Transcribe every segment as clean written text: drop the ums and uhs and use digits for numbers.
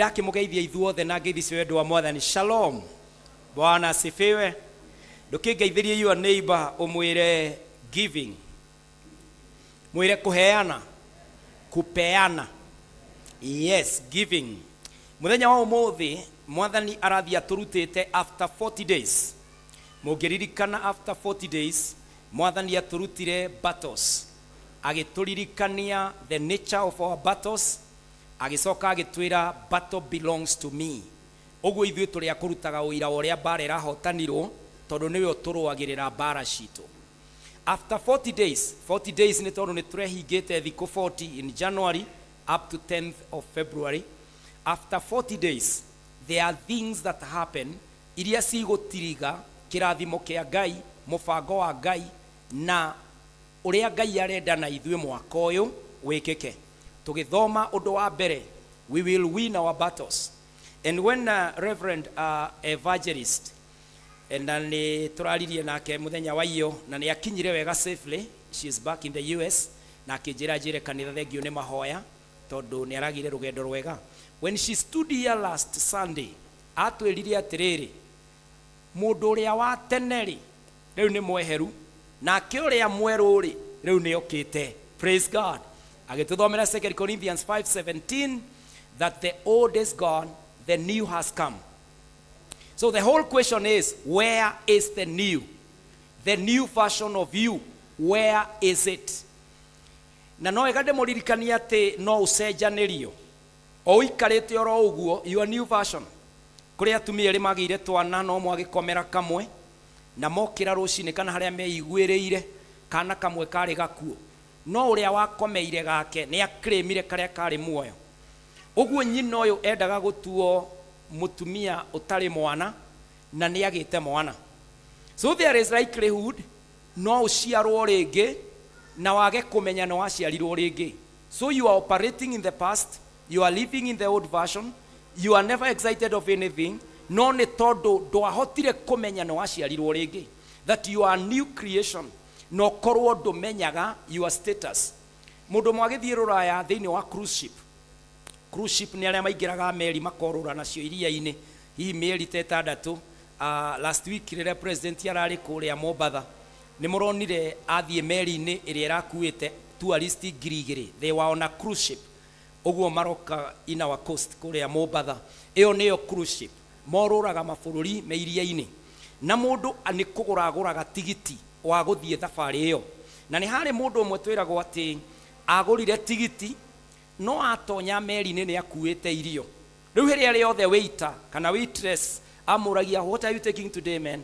Ndakĩmũgeithia ithuothe na ngeithi cia wendo wa Mwathani. Shalom, Bwana asifiwe. Ndũkĩngeithĩrie your neighbor, ũmwĩre giving, mwĩre kũheana, kupeana. Yes, giving. Mũthenya wa ũmũthĩ Mwathani arathiĩ atũrutĩte after 40 days. Mũngĩririkana, after 40 days Mwathani atũrutire battles, agĩtũririkania the nature of our battles, agĩcoka agĩtwĩra battle belongs to me. Ũguo ithuĩ tũrĩ a kũrutaga ũira wa ũrĩa mbara ĩrahotanirwo, tondũ nĩwe ũtũrũagĩrĩra mbara citũ. After 40 days, 40 days nĩ tondũ nĩ tũrehingĩte thikũ 40 in January up to 10th of February. After 40 days there are things that happen iria cigũtiriga kĩrathimo kĩa Ngai, mũbango wa Ngai na ũrĩa Ngai arenda na ithuĩ mwaka ũyũ wĩkĩke. Tũgĩthoma ũndũ wa mbere, we will win our battles. And when Reverend Evangelist, na nĩ tũraririe nake mũthenya wa iyo na nĩ akinyire wega safely, she is back in the US, na akĩnjĩra njĩre kanitha thengiũ nĩ mahoya tondũ nĩ aragire rũgendo rwega. When she stood here last Sunday, atwĩrire atĩrĩrĩ, mũndũ ũrĩa wa tene rĩ, rĩu nĩ mweheru, nake ũrĩa mwerũ rĩ, rĩu nĩ okĩte. Praise God. Agĩtũthomera 2 Corinthians 5:17 that the old is gone, the new has come. So the whole question is, where is the new? The new version of you, where is it? Na no wega ndĩmũririkanie atĩ no ũcenjanĩrio o ũikarĩte oro ũguo, your new version. Kũrĩ atumia erĩ magĩire twana, no ũmwe agĩkomera kamwe, na mokĩra rũcinĩ kana harĩa meiguĩrĩire, kana kamwe karĩ gakuũ, no ũrĩa wakomeire gake nĩ akĩrĩmire karĩa karĩ muoyo. Ũguo nyina ũyũ endaga gũtuo mũtumia ũtarĩ mwana na nĩ agĩte mwana. So there is likelihood no ũciarwo rĩngĩ na wage kũmenya nĩ waciarirwo rĩngĩ. So you are operating in the past, you are living in the old version, you are never excited of anything, no nĩ tondũ ndwahotire kũmenya nĩ waciarirwo rĩngĩ, that you are a new creation, na ũkorwo ndũmenyaga your status. Mũndũ ũmwe agĩthiĩ rũraya thĩinĩ wa cruise ship. Cruise ship nĩ arĩa maingĩraga meri makorũra nacio iria-inĩ, hihi mĩeri ta 6. Last week rĩrĩa president ararĩ kũrĩa Mombatha, nĩ mũronire athiĩ meri-inĩ ĩrĩa ĩrakuĩte tourist 2000. They were on a cruise ship. Ũguo maroka in our coast kũrĩa Mombatha. Ĩyo nĩyo cruise ship, morũraga mabũrũri me iria-inĩ, na mũndũ nĩ kũgũra agũraga tigiti wa gũthiĩ thabarĩ ĩyo. Na nĩ harĩ mũndũ ũmwe twĩragwo atĩ agũrire tigiti, no atonya meri-inĩ nĩ akuĩte irio. Rĩu rĩrĩa rĩothe waiter kana waitress amũragia, "What are you taking today, man?"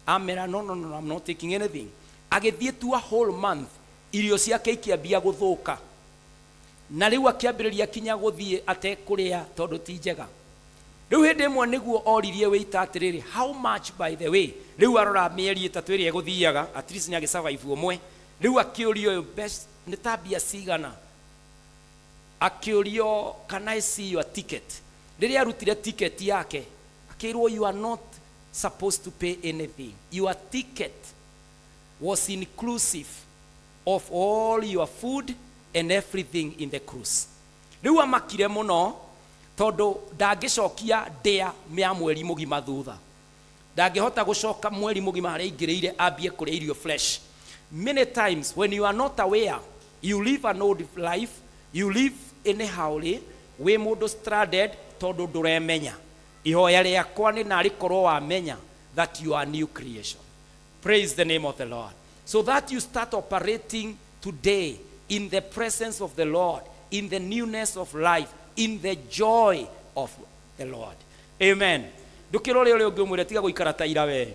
amera, "No, no, no, I'm not taking anything." Agĩthiĩ tu a whole month, irio ciake ikĩambia gũthũka, na rĩu akĩambĩrĩria kinya gũthiĩ atekũrĩa tondũ ti njega. Rĩu hĩndĩ ĩmwe nĩguo oririe waiter atĩrĩrĩ, "How much, by the way?" Rĩu arora mĩeri 3 ĩrĩa ĩgũthiaga, at least nĩ agĩsurvive ũmwe. Rĩu akĩũrio ũyũ best nĩ ta mbia cigana. Akĩũrio, "Can I see your ticket?" Rĩrĩa arutire ticket yake, akĩrwo, "You are not supposed to pay anything. Your ticket was inclusive of all your food and everything in the cruise." Rĩu amakire mũno tondũ ndangĩcokia ndĩa ya mweri mũgima thutha, ndangĩhota gũcoka mweri mũgima harĩa aingĩrĩire ambie kũrĩa irio fresh. Many times when you are not aware, you live an old life, you live anyhow rĩ, wĩ mũndũ stranded tondũ ndũremenya. Ihoya rĩakwa nĩ narĩ korwo wamenya that you are a new creation. Praise the name of the Lord. So that you start operating today in the presence of the Lord, in the newness of life, in the joy of the Lord. Amen. Ndũkĩrore ũrĩa ũngĩ ũmwĩre, tiga gũikara ta ira, we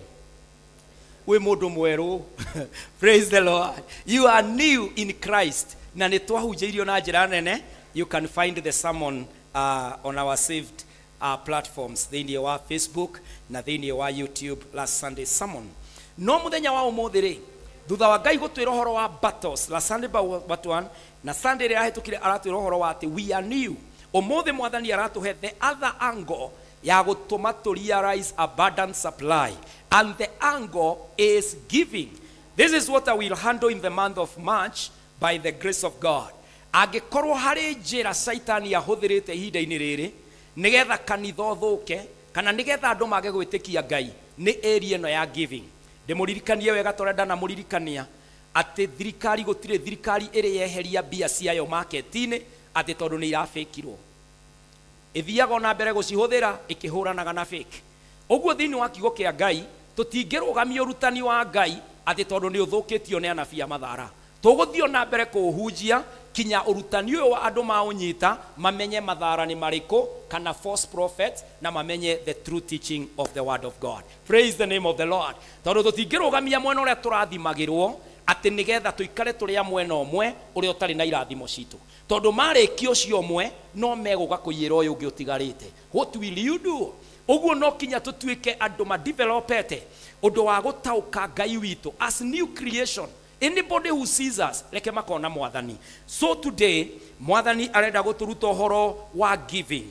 wĩ mũndũ mwerũ. Praise the Lord. You are new in Christ. Na nĩ twahunjĩirio na njĩra nene. You can find the sermon on our saved platforms, thĩinĩ wa Facebook na thĩinĩ wa YouTube, last Sunday sermon. No mũthenya wa ũmũthĩ rĩ, thutha wa Ngai gũtwĩra ũhoro wa battles last Sunday but one, na Sunday ĩrĩa yahĩtũkire aratwĩra ũhoro wa atĩ we are new, ũmũthĩ Mwathani aratũhe the other angle ya gũtũma to realize abundant supply, and the angle is giving. This is what I will handle in the month of March by the grace of God. Angĩkorwo harĩ njĩra Caitani ahũthĩrĩte ihinda-inĩ rĩrĩ Nĩgetha kanitha ũthũke kana nĩgetha andũ mage gwĩtĩkia Ngai nĩ area ĩno ya giving. Ndĩmũririkanie wega ta ũrĩa ndanamũririkania atĩ thirikari, gũtirĩ thirikari ĩrĩ yeheria mbia ciayo market-inĩ atĩ tondũ nĩ irabĩkirwo. Ĩthiaga o na mbere gũcihũthĩra ĩkĩhũranaga na fake. Ũguo thĩinĩ wa kiugo kĩa Ngai tũtingĩrũgamia ũrutani wa Ngai atĩ tondũ nĩ ũthũkĩtio nĩ anabii a mathara. Tũgũthiĩ o na mbere kũũhunjia kinya ũrutani ũyũ wa andũ maũnyita mamenye mathara nĩ marĩkũ kana false prophets na mamenye the true teaching of the word of God. Praise the name of the Lord. Tondũ tũtingĩrũgamia mwena ũrĩa tũrathimagĩrwo atĩ nĩgetha tũikare tũrĩ a mwena ũmwe ũrĩa ũtarĩ na irathimo citũ. Tondũ marĩkia ũcio ũmwe no megũka kũiyĩra ũyũ ũngĩ ũtigarĩte. What will you do? Ũguo no kinya tũtuĩke andũ madevelopete ũndũ wa gũtaũka Ngai witũ as new creation. Anybody who sees us, reke makona Mwathani. So today, Mwathani arenda gũtũruta ũhoro wa giving.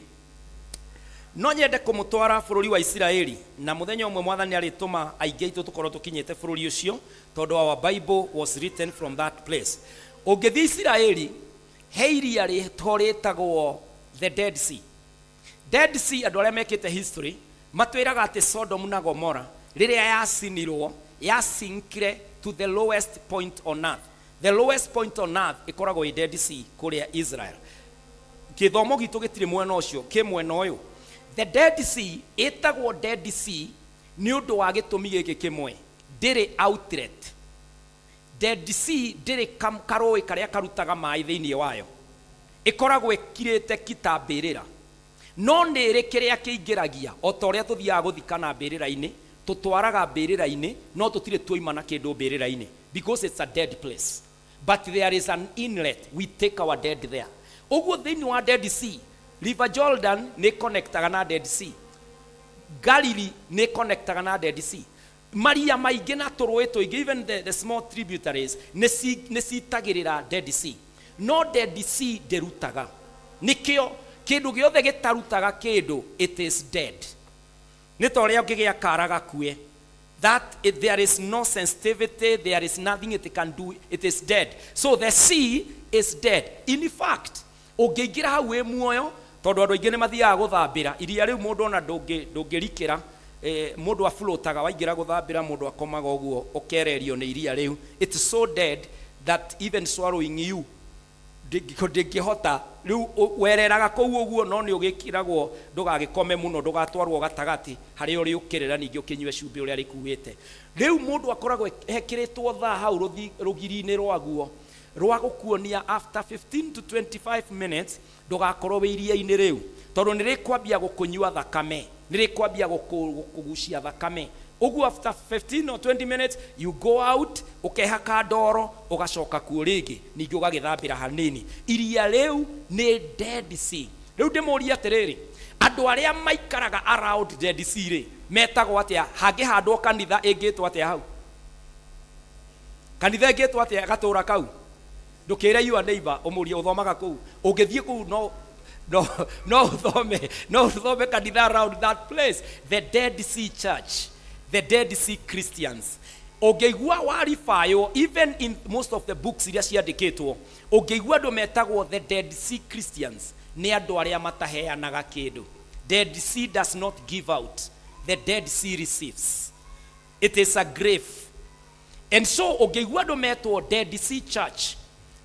No nyende kũmũtwara bũrũri wa Isiraeli, na mũthenya ũmwe Mwathani arĩtũma aingĩ aitũ tũkorwo tũkinyĩte bũrũri ũcio, tondũ our Bible was written from that place. Ũngĩthiĩ Isiraeli, he iria rĩho rĩtagwo the Dead Sea. Dead Sea, andũ arĩa mekĩte history matwĩraga atĩ Sodom na Gomora rĩrĩa yacinirwo, yasinkire to the lowest point on earth. The lowest point on earth ĩkoragwo ĩ Dead Sea kũrĩa Israel. Gĩthomo gitũ gĩtirĩ mwena ũcio, kĩ mwena ũyũ. The Dead Sea ĩtagwo Dead Sea nĩ ũndũ wa gĩtũmi gĩkĩ kĩmwe, ndĩrĩ outlet. Dead Sea ndĩrĩ karũĩ karĩa karutaga maĩ thĩinĩ wayo. Ĩkoragwo ĩkirĩte ki ta mbĩrĩra. No nĩ ĩrĩ kĩrĩa kĩingĩragia, o ta ũrĩa tũthiaga gũthikana mbĩrĩra-inĩ, tũtwaraga mbĩrĩra-inĩ, no tũtirĩ tuoima na kĩndũ mbĩrĩra-inĩ, because it's a dead place. But there is an inlet, we take our dead there. Ũguo thĩinĩ wa Dead Sea, River Jordan nĩ ĩconnectaga na Dead Sea. Galilee nĩ ĩconnectaga na Dead Sea. Maria maingĩ na tũrũĩ tũingĩ, even the small tributaries, nĩ citagĩrĩra Dead Sea. No Dead Sea ndĩrutaga. Nĩkĩo kĩndũ gĩothe gĩtarutaga kĩndũ, it is dead. Nĩ ta ũrĩa ũngĩgĩa kara gakue. That it, there is no sensitivity, there is nothing it can do, it is dead. So the sea is dead. In fact, ũngĩingĩra hau wĩ muoyo, tondũ andũ aingĩ nĩ mathiaga gũthambĩra iria rĩu, mũndũ ona ndũngĩrikĩra, mũndũ afloataga, waingĩra gũthambĩra mũndũ akomaga ũguo ũkererio nĩ iria rĩu. It's so dead that even swallowing you ndĩngĩhota. Rĩu wereraga kũu ũguo, no nĩ ũgĩkĩragwo ndũgagĩkome mũno, ndũgatwarwo gatagatĩ harĩa ũrĩũkĩrĩra ningĩ ũkĩnyue cumbĩ ũrĩa rĩkuĩte. Rĩu mũndũ akoragwo hekĩrĩtwo thaa hau rũgiri-inĩ rwaguo rwa gũkuonia after 15 to 25 minutes ndũgakorwo wĩ iria-inĩ rĩu, tondũ nĩ rĩkwambia gũkũnyua thakame, nĩ rĩkwambia gũkũgucia thakame. Ũguo after 15 or 20 minutes you go out, ũkehaka ndoro, ũgacoka kuo rĩngĩ, ningĩ ũgagĩthambĩra hanini. Iria rĩu nĩ Dead Sea. Rĩu ndĩmũrie atĩrĩrĩ, andũ arĩa maikaraga around Dead Sea rĩ, metagwo atĩa? Hangĩhandwo kanitha ĩngĩtwo atĩa hau? Kanitha ĩngĩtwo atĩa gatũra kau? Ndũkĩre your neighbor ũmũrie ũthomaga kũu. Ũngĩthiĩ kũu no ũthome kanitha around that place, the Dead Sea Church, the Dead Sea Christians. Ũngĩigua warifaywo, even in most of the books iria ciandĩkĩtwo, ũngĩigua andũ metagwo the Dead Sea Christians, nĩ andũ arĩa mataheanaga kĩndũ. Dead Sea does not give out, the Dead Sea receives. It is a grave. And so ũngĩigua andũ metwo Dead Sea Church,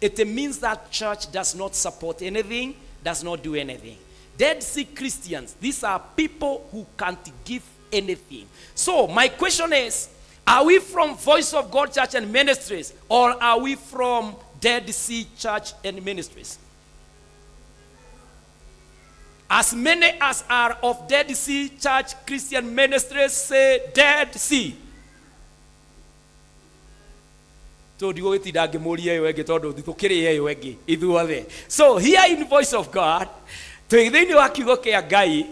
it means that church does not support anything, does not do anything. Dead Sea Christians, these are people who can't give anything. So my question is, are we from Voice of God Church and Ministries, or are we from Dead Sea Church and Ministries? As many as are of Dead Sea Church Christian Ministries, say Dead Sea. So ndigũgĩtinda ngĩmũria ĩyo ĩngĩ tondũ tũkĩrĩ ĩyo ĩngĩ ithuothe. So here in Voice of God, twĩ thĩinĩ wa kiugo kĩa Ngai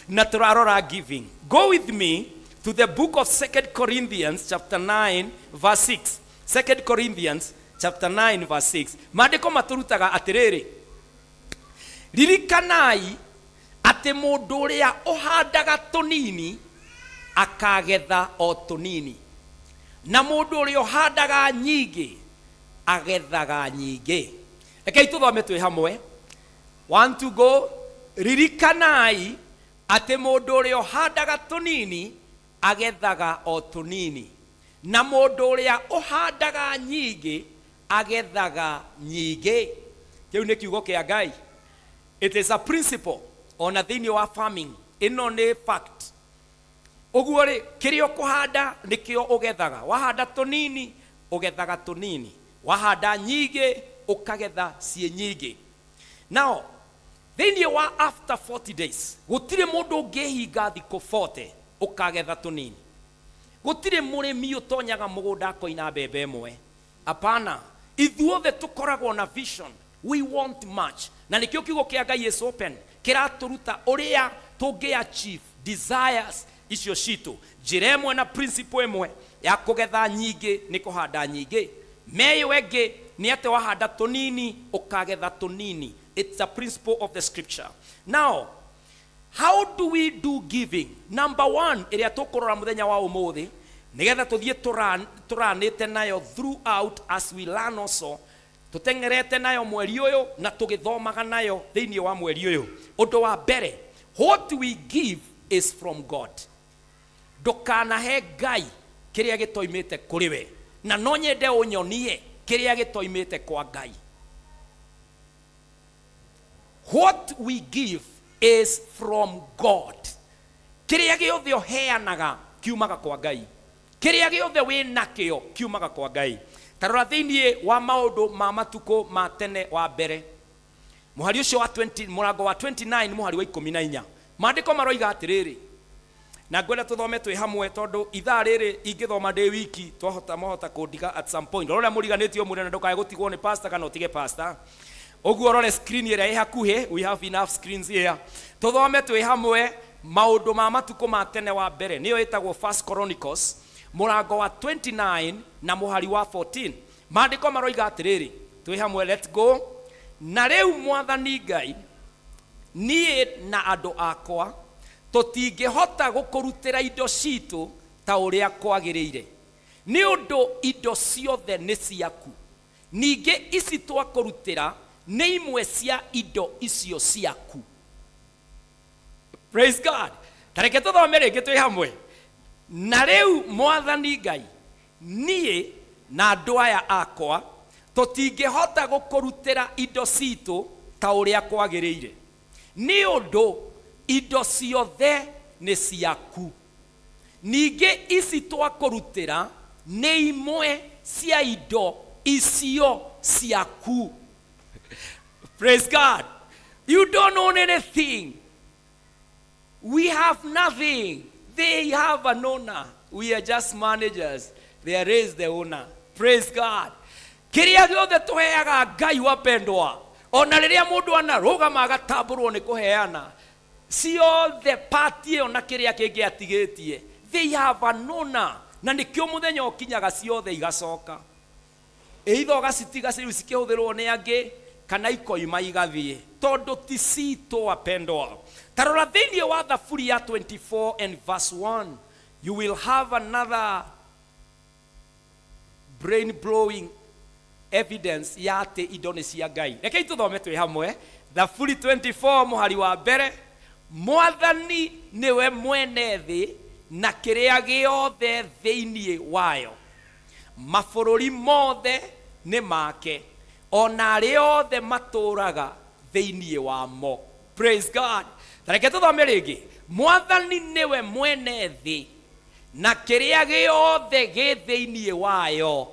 na tũrarora giving. Go with me to the book of 2 Corinthians chapter 9 verse 6. 2 Corinthians chapter 9 verse 6. Maandĩko matũrutaga atĩrĩrĩ, ririkanai atĩ mũndũ ũrĩa ũhandaga tũnini akagetha o tũnini, na mũndũ ũrĩa ũhandaga nyingĩ agethaga nyingĩ. Rekei tũthome twĩ hamwe. One to go. Ririkanai. Atĩ mũndũ ũrĩa ũhandaga tũnini agethaga o tũnini, na mũndũ ũrĩa ũhandaga nyingĩ agethaga nyingĩ. Kĩu nĩ kiugo kĩa Ngai. It is a principle ona thĩinĩ wa farming. Ĩno nĩ fact. Ũguo rĩ, kĩrĩa ũkũhanda nĩkĩo ũgethaga. Wahanda tũnini, ũgethaga tũnini. Wahanda nyingĩ, ũkagetha ciĩ nyingĩ. Now, thĩinĩ wa after 40 days, gũtirĩ mũndũ ũngĩhinga thikũ 40 ũkagetha tũnini. Gũtirĩ mũrĩmi ũtonyaga mũgũnda akoina mbembe ĩmwe. Hapana. Ithuothe tũkoragwo na vision. We want much. Na nĩkĩo kiugo kĩa Ngai is open. Kĩratũruta ũrĩa tũngĩ achieve desires icio citũ. Njĩra ĩmwe na principle ĩmwe ya kũgetha nyingĩ nĩ kũhanda nyingĩ. Meyo ĩngĩ nĩ atĩ wahanda tũnini ũkagetha tũnini. It's a principle of the scripture. Now, how do we do giving? Number one, ĩrĩa tũkũrora mũthenya wa ũmũthĩ, nĩgetha tũthiĩ tũranĩte nayo throughout as we learn also, tũteng'erete nayo mweri ũyũ na tũgĩthomaga nayo thĩinĩ wa mweri ũyũ. Ũndũ wa mbere, what we give is from God. Ndũkanahe Ngai kĩrĩa gĩtoimĩte kũrĩ we, na no nyende ũnyonie kĩrĩa gĩtoimĩte kwa Ngai. What we give is from God. Kĩrĩa gĩothe ũheanaga kiumaga kwa Ngai. Kĩrĩa gĩothe wĩ nakĩo kiumaga kwa Ngai. Ta rora thĩinĩ wa maũndũ ma matukũ ma tene wa mbere, mũhari ũcio wa 20, mũrango wa 29 mũhari wa 14, maandĩko maroiga atĩrĩrĩ, na ngwenda tũthome twĩ hamwe tondũ ithaa rĩrĩ ingĩthoma ndĩ wiki twahota mwahota kũndiga at some point. Rora mũriganĩtio mwĩre na ndũkae gũtigwo nĩ pastor kana ũtige pastor. Ũguo rore screen ĩrĩa ĩ hakuhĩ, we have enough screens here. Tũthome twĩ hamwe maũndũ ma matukũ ma tene wa mbere, nĩyo ĩtagwo First Chronicles mũrango wa 29 na mũhari wa 14. Maandĩko maroiga atĩrĩrĩ, twĩ hamwe, let's go. Na rĩu Mwathani Ngai, niĩ na andũ akwa tũtingĩhota gũkũrutĩra indo citũ ta ũrĩa kwagĩrĩire, nĩ ũndũ indo ciothe nĩ ciaku. Ningĩ ici twakũrutĩra nĩ imwe cia indo icio ciaku. Praise God. Ta reke tũthome rĩngĩ twĩ hamwe. Na rĩu Mwathani Ngai, niĩ na andũ aya akwa tũtingĩhota gũkũrutĩra indo citũ ta ũrĩa kwagĩrĩire, nĩ ũndũ indo ciothe nĩ ciaku. Ningĩ ici twakũrutĩra nĩ imwe cia indo icio ciaku. Praise God. You don't own anything. We have nothing. They have an owner. We are just managers. There is the owner. Praise God. Kĩrĩa gĩothe tũheaga Ngai, wapendwa, ona rĩrĩa mũndũ anarũgama agatambũrwo nĩ kũheana ciothe pati ĩyo na kĩrĩa kĩngĩ atigĩtie, they have an owner. Na nĩkĩo mũthenya ũkinyaga ciothe igacoka, either ũgacitiga rĩu cikĩhũthĩrwo nĩ angĩ kana ikoima igathiĩ, tondũ ti citũ, wapendwa. Ta rora thĩinĩ wa Thaburi ya 24 and verse 1, you will have another brain blowing evidence ya atĩ indo nĩ cia Ngai. Rekei tũthome twĩ hamwe Thaburi 24 mũhari wa mbere. Mwathani nĩwe mwene thĩ na kĩrĩa gĩothe thĩinĩ wayo, mabũrũri mothe nĩ make, ona arĩa othe matũũraga thĩinĩ wamo. Praise God. Ta reke tũthome rĩngĩ. Mwathani nĩwe mwene thĩ na kĩrĩa gĩothe gĩ thĩinĩ wayo,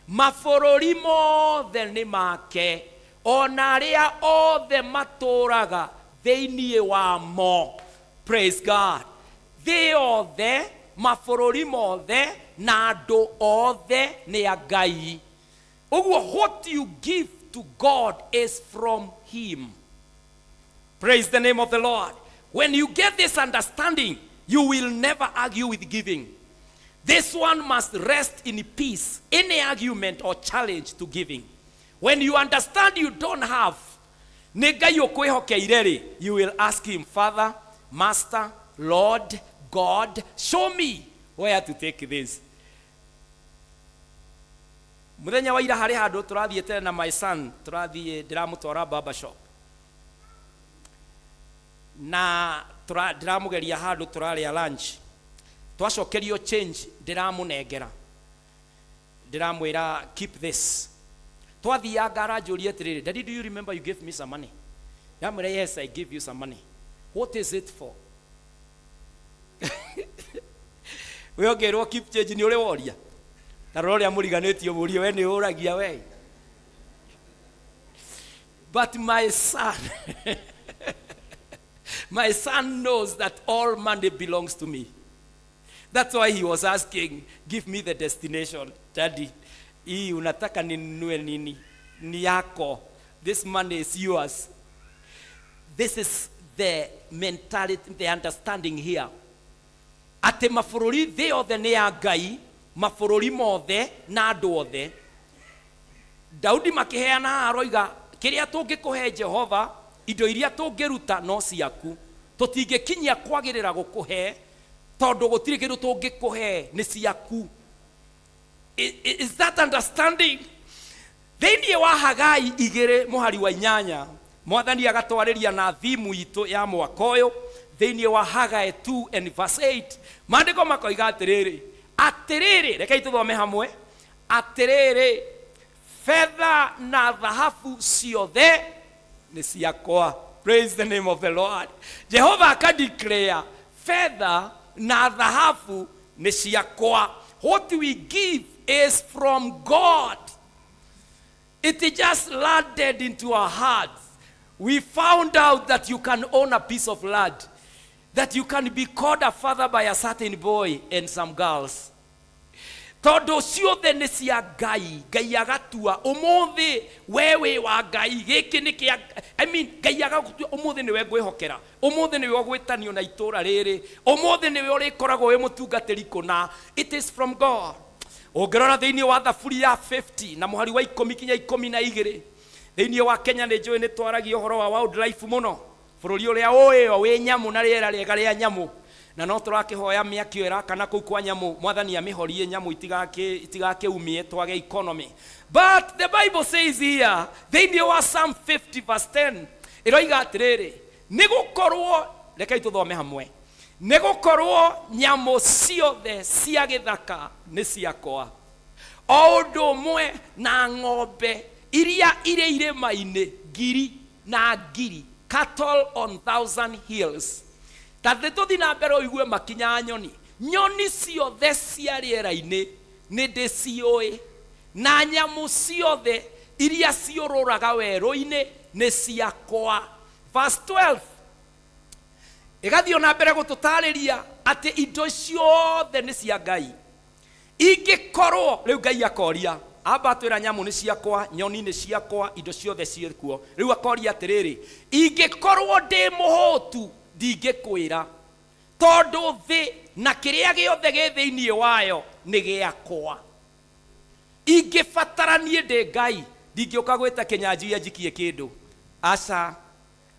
mabũrũri mothe nĩ make, ona arĩa othe matũũraga thĩinĩ wamo. Praise God. Thĩ yothe, mabũrũri mothe na andũ othe nĩ a Ngai. Ũguo what you give to God is from him. Praise the name of the Lord. When you get this understanding, you will never argue with giving. This one must rest in peace, any argument or challenge to giving. When you understand you don't have, nĩ Ngai ũkwĩhokeire rĩ, you will ask him, Father, Master, Lord, God, show me where to take this. Mũthenya wa ira harĩ handũ tũrathiĩte na my son, tũrathiĩ ndĩramũtwara barber shop. Na Ndĩramũgeria handũ tũrarĩa lunch, twacokerio change, ndĩramũnengera, ndĩramwĩra, "Keep this." Twathianga aranjũria atĩrĩrĩ, "Daddy, do you remember you gave me some money?" Ndamwĩra, "Yes, I give you some money. What is it for?" We ũngĩrwo keep change, nĩ ũrĩ woria? Ta rora ũrĩa mũriganĩtio, mũrie we nĩ ũragia we. But my son knows that all money belongs to me. That's why he was asking, "Give me the destination, Daddy. Hii unataka ninunue nini? Ni yako. This money is yours." This is the mentality, the understanding here. Atĩ mabũrũri, thĩ yothe nĩ ya Ngai, mabũrũri mothe na andũ othe. Daudi makĩheana haha aroiga, kĩrĩa tũngĩkũhe Jehova, indo iria tũngĩruta no ciaku. Tũtingĩkinyia kwagĩrĩra gũkũhe tondũ gũtirĩ kĩndũ tũngĩkũhe, nĩ ciaku. Is that understanding? Thĩinĩ wa Hagai 2 mũhari wa 8, Mwathani agatwarĩria na thimu itũ ya mwaka ũyũ. Thĩinĩ wa Hagai 2 and verse 8, maandĩko makoiga atĩrĩrĩ, atĩrĩrĩ, rekei tũthome hamwe, atĩrĩrĩ, fedha na thahabu ciothe nĩ ciakwa. Praise the name of the Lord. Jehova akadeclare fedha na thahabu nĩ ciakwa. What we give is from God. It just landed into our hearts. We found out that you can own a piece of land, that you can be called a father by a certain boy and some girls, tondũ ciothe nĩ cia Ngai. Ngai agatua ũmũthĩ we wĩ wa Ngai. Gĩkĩ nĩ kĩa, I mean, Ngai agatua ũmũthĩ nĩwe ngwĩhokera, ũmũthĩ nĩwe ũgwĩtanio na itũũra rĩrĩ, ũmũthĩ nĩwe ũrĩkoragwo wĩ mũtungatĩri kũna. It is from God. Ũngĩrora thĩinĩ wa Thaburi ya 50 na mũhari wa 10 kinya 12. Thĩinĩ wa Kenya nĩ njũĩ nĩ twaragia ũhoro wa wildlife mũno, bũrũri ũrĩa ũĩo wĩ nyamũ na rĩera rĩega rĩa nyamũ, na no tũrakĩhoya mĩaki ĩyo ĩrakana kũu kwa nyamũ, Mwathani amĩhorie, nyamũ itigakĩumie twage economy. But the Bible says here, thĩinĩ wa Psalm 50 verse 10, ĩroiga atĩrĩrĩ, nĩ gũkorwo, rekei tũthome hamwe, nĩ gũkorwo nyamũ ciothe cia gĩthaka nĩ ciakwa, o ũndũ ũmwe na ng'ombe iria irĩ irĩma-inĩ ngiri na ngiri, cattle on thousand hills. Ta thĩ tũthi na mbere ũigue makinya nyoni, nyoni ciothe cia rĩera-inĩ nĩ ndĩciũĩ, na nyamũ ciothe iria ciũrũraga werũ-inĩ nĩ ciakwa. Verse 12 ĩgathiĩ ona mbere gũtũtarĩria atĩ indo ciothe nĩ cia Ngai. Ingĩkorwo rĩu Ngai akoria, amba atwĩra nyamũ nĩ ciakwa, nyoni nĩ ciakwa, indo ciothe ciĩkuo, rĩu akoria atĩrĩrĩ, ingĩkorwo ndĩ mũhũtu ndingĩkwĩra, tondũ thĩ na kĩrĩa gĩothe gĩ thĩinĩ wayo nĩ gĩakwa. Ingĩbatara niĩ ndĩ Ngai, ndingĩũka gwĩta Kĩnyanjui anjikie kĩndũ, aca,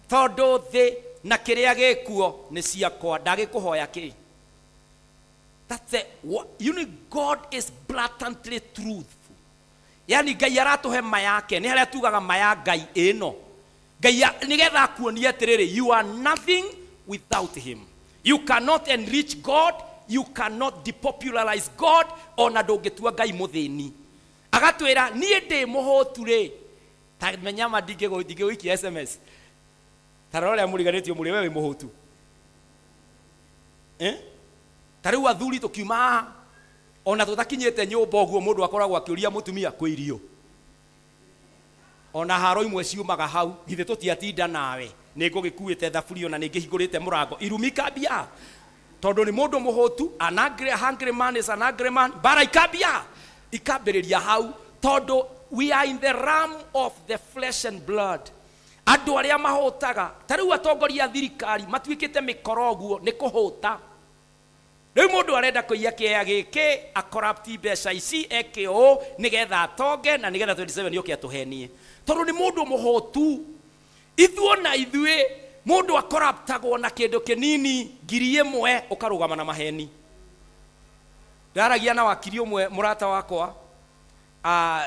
tondũ thĩ na kĩrĩa gĩkuo nĩ ciakwa, ndagĩkũhoya kĩ? That's the, you know, God is blatantly truthful. Yani Ngai aratũhe ma yake, nĩ harĩa tugaga ma ya Ngai ĩno. Ngai nĩgetha akuonie atĩrĩrĩ, you are nothing without him. You cannot enrich God, you cannot depopularize God, ona ndũngĩtua Ngai mũthĩni. Agatwĩra niĩ ndĩ mũhũtu rĩ, ta menya ma ndingĩgũikia SMS. Ta rora ũrĩa mũriganĩtio, mũrĩ we wĩ mũhũtu. Eh? Ta rĩu athuri tũkiuma haha, ona tũtakinyĩte nyũmba ũguo, mũndũ akoragwo akĩũria mũtumia kwĩ irio, ona haro imwe ciumaga hau, githĩ tũtiatinda nawe, nĩ ngũgĩkuĩte thaburia, ona nĩ ngĩhingũrĩte mũrango, irumi ikambia, tondũ nĩ mũndũ mũhũtu. An angry, a hungry man is an angry man. Mbara ikambia, ikambĩrĩria hau, tondũ we are in the realm of the flesh and blood. Andũ arĩa mahũtaga, ta rĩu atongoria a thirikari matuĩkĩte mĩkoro ũguo nĩ kũhũta. Rĩu mũndũ arenda kũiya kĩea gĩkĩ, akorapti mbeca ici, eke ũũ nĩgetha atonge na nĩgetha 27 oke atũhenie, tondũ nĩ mũndũ mũhũtu. Ithuo na ithuĩ, mũndũ akoraptagwo na kĩndũ kĩnini, 1000, ũkarũgama na maheni. Ndaragia na wakiri ũmwe, mũrata wakwa,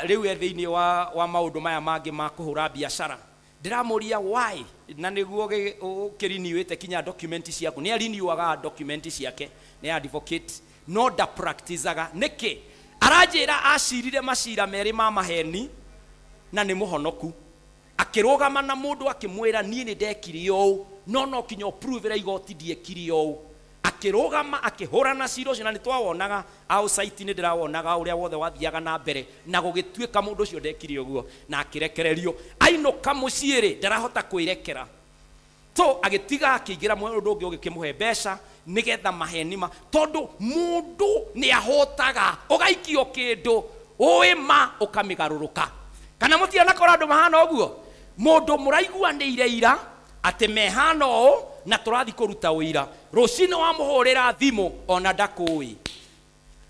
rĩu e thĩinĩ wa maũndũ maya mangĩ ma kũhũra biacara. Ndĩramũria why, na nĩguo ũkĩriniwĩte kinya document ciaku. Nĩ ariniwaga document ciake, nĩ advocate, no ndapracticaga. Nĩkĩ? Aranjĩra acirire macira merĩ ma maheni na nĩ mũhonoku. Akĩrũgama na mũndũ akĩmwĩra, niĩ nĩ ndekire ũũ, no no kinya ũpruvĩre igoti ndiekire ũũ. Akĩrũgama akĩhũrana cira ũcio, na nĩ twawonaga outside, nĩ ndĩrawonaga ũrĩa wothe wathiaga na mbere, na gũgĩtuĩka mũndũ ũcio ndekire ũguo na akĩrekererio. Ainũka mũciĩ rĩ, ndarahota kwĩrekera, so agĩtiga akĩingĩra mũndũ ũngĩ ũgĩkĩmũhe mbeca nĩgetha maheni ma, tondũ mũndũ nĩ ahotaga ũgaikio kĩndũ ũĩ ma ũkamĩgarũrũka. Kana mũtianakora andũ mahana ũguo? Mũndũ mũraiguanĩire ira atĩ mehana ũũ na tũrathiĩ kũruta ũira, rũcinĩ wamũhũrĩra thimũ ona ndakũĩ,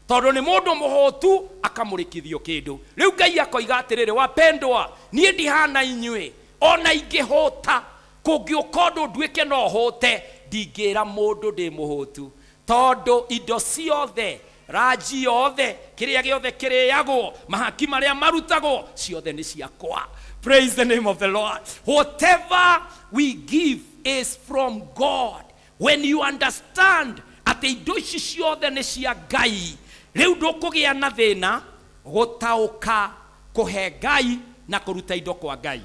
tondũ nĩ mũndũ mũhũtu akamũrĩkithio kĩndũ. Rĩu Ngai akoiga atĩrĩrĩ, wapendwa, niĩ ndihana inyuĩ. Ona ingĩhũta, kũngĩũka ũndũ nduĩke no hũte, ndingĩra mũndũ ndĩ mũhũtu, tondũ indo ciothe, ranji yothe, kĩrĩa gĩothe kĩrĩagwo, mahaki marĩa marutagwo, ciothe nĩ ciakwa. Praise the name of the Lord. Whatever we give is from God. When you understand atĩ indo ici ciothe nĩ cia Ngai, rĩu ndũkũgĩa na thĩna gũtaũka kũhe Ngai na kũruta indo kwa Ngai.